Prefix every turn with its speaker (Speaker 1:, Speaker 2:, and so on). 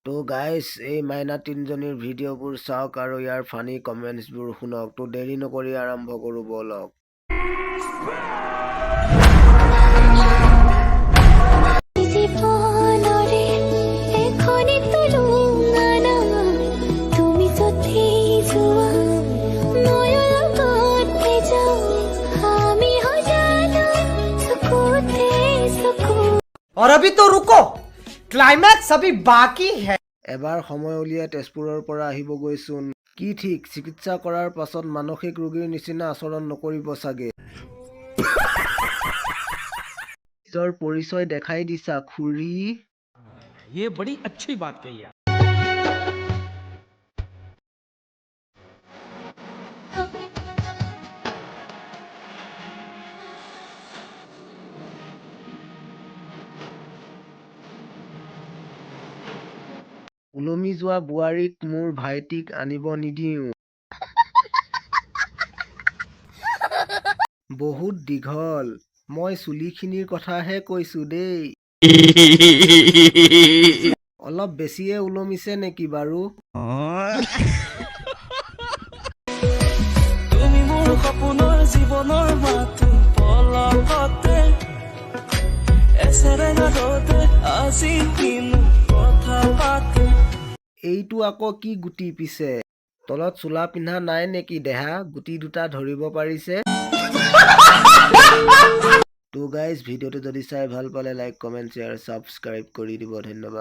Speaker 1: তো গাইজ, এই মাইনা তিনিজনীৰ ভিডিঅ'বোৰ চাওক আৰু ইয়াৰ ফানী কমেণ্টছবোৰ শুনক। তো দেৰি নকৰি আৰম্ভ কৰোঁ ব'লক।
Speaker 2: জীৱনৰে এখনি তুৰুঙা তুমি য'তেই যোৱা ময়ো লগতে যাওঁ, আমি সজানো চকুতে চকু।
Speaker 3: और अभी तो रुको, क्लाइमैक्स अभी बाकी है।
Speaker 1: এবাৰ সময় উলিয়াই তেজপুৰৰ পৰা আহিবগৈচোন। কি ঠিক, চিকিৎসা কৰাৰ পাছত মানসিক ৰোগীৰ নিচিনা আচৰণ নকৰিব চাগে। নিজৰ পৰিচয় দেখাই দিছা খুৰী।
Speaker 4: ये बड़ी अच्छी बात कही आप।
Speaker 1: ওলমি যোৱা বোৱাৰীক মোৰ ভাইটিক আনিব নিদিওঁ। বহুত দীঘল, মই চুলিখিনিৰ কথাহে কৈছো দেই। অলপ বেছিয়ে ওলমিছে নেকি বাৰু?
Speaker 5: তুমি মোৰ সপোনৰ জীৱনৰ মাথো পলকতে এচেৰেঙা ৰ'দে আজি কিনো কথা পাতে।
Speaker 1: এইটো আকৌ কি গুটি পিছে? তলত চোলা পিন্ধা নাই নেকি দেহা? গুটি দুটা ধৰিব পাৰিছে। তো গাইজ, ভিডিঅ'টো যদি চাই ভাল পালে লাইক, কমেণ্ট, শ্বেয়াৰ, ছাবস্ক্ৰাইব কৰি দিব। ধন্যবাদ।